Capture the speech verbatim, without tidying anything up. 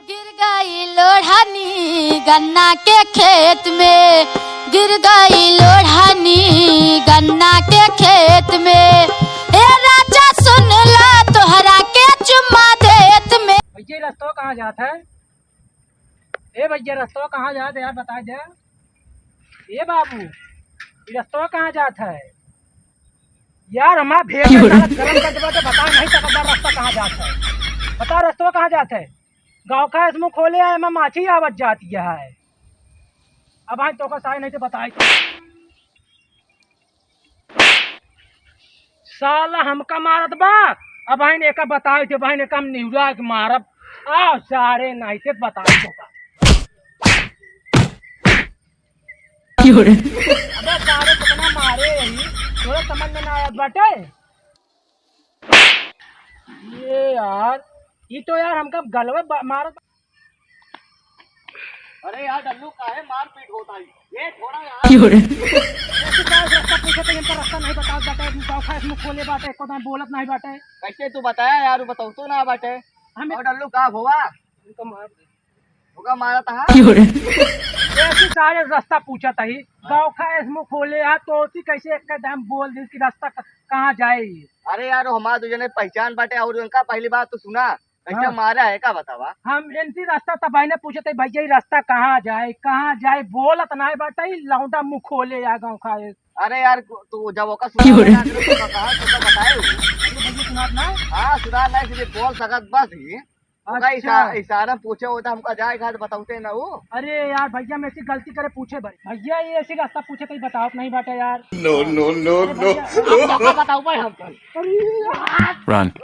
गिर गई लोढ़नी गन्ना के खेत में, गिर गई लोढ़नी गन्ना के खेत में। ए राजा सुन ला तोहरा के चुम्मा देत में। भैया, ये रस्तवा कहाँ जात है? ए भैया, रस्तवा कहाँ जात है यार, बताइ दे। ए बाबू, ये रस्तवा कहाँ जात है? यार, हमार भेड़ क्यों रे? साला गरम कर देबा तो बता नहीं सकत बा रस्ता कहाँ जात है। बता रस्तवा कहाँ जात है? गाँव का इसमें खोले आए, मैं माछी आवत जाती है। अब आज तोका साई नहीं तो बताई। साला हमका मारत बा, अब बहिन एका बताई थे, बहिन एका हम निहुरा के मारब। आ सारे नहीं थे बताई तोका। क्यों रे? अबे सारे कितना मारे यही, तोरे समझ में ना आवत बाटे। ये यार, ई तो यार हमका गलवे बा-, मारत। अरे यार डल्लू, काहे मारपीट होता है? ये छोड़ा यार। क्यों रे? ऐसे का रस्ता पूछे तो इनका रस्ता नहीं बतावत बाटे, गाँव खा इसमें खोले बाटे, एको दान बोलत नहीं बाटे। कैसे तू बताया यार, वो बताओ तो ना बाटे। हमें और डल्लू का हुआ? इनका मार दे। होगा मारा था। क्यों रे? ऐसे सारे रस्ता पूछत ही, गाँव खा इसमें खोले आ, तो उसी कैसे एक दान बोल दिस कि रस्ता क-, कहाँ जाए? अरे यार, वो हमार दू जने पहचान बाटे, और उनका पहली बात तो सुना, कैसे हाँ। मारा है, का बतावा? हम इनसे रास्ता तब आईने पूछत ही, "भैया, ये रास्ता कहाँ जाए, कहाँ जाए?" बोलत नाय बाटे, ई लौंडा मुँह खोले आ गाँव का है। अरे यार, तू जब ओका सुना क्यों रे? ना, तो कहा, तो का बताए हो? अरे भैया, सुनात ना? हाँ, सुना नहीं, सीधे बोल सकत बस ही। ओका अच्छा। इशा-, इशारा पूछे होता, हमका जाए घाट बताते ना वो। अरे यार, भैया, हम ऐसी गलती करे पूछे भाई। भैया, ये ऐसी रास्ता पूछे, कहीं बतावत नहीं बाटे यार। No, no, no, अरे no। भैया, अब बताओ भाई हमको। अरे यार। Run।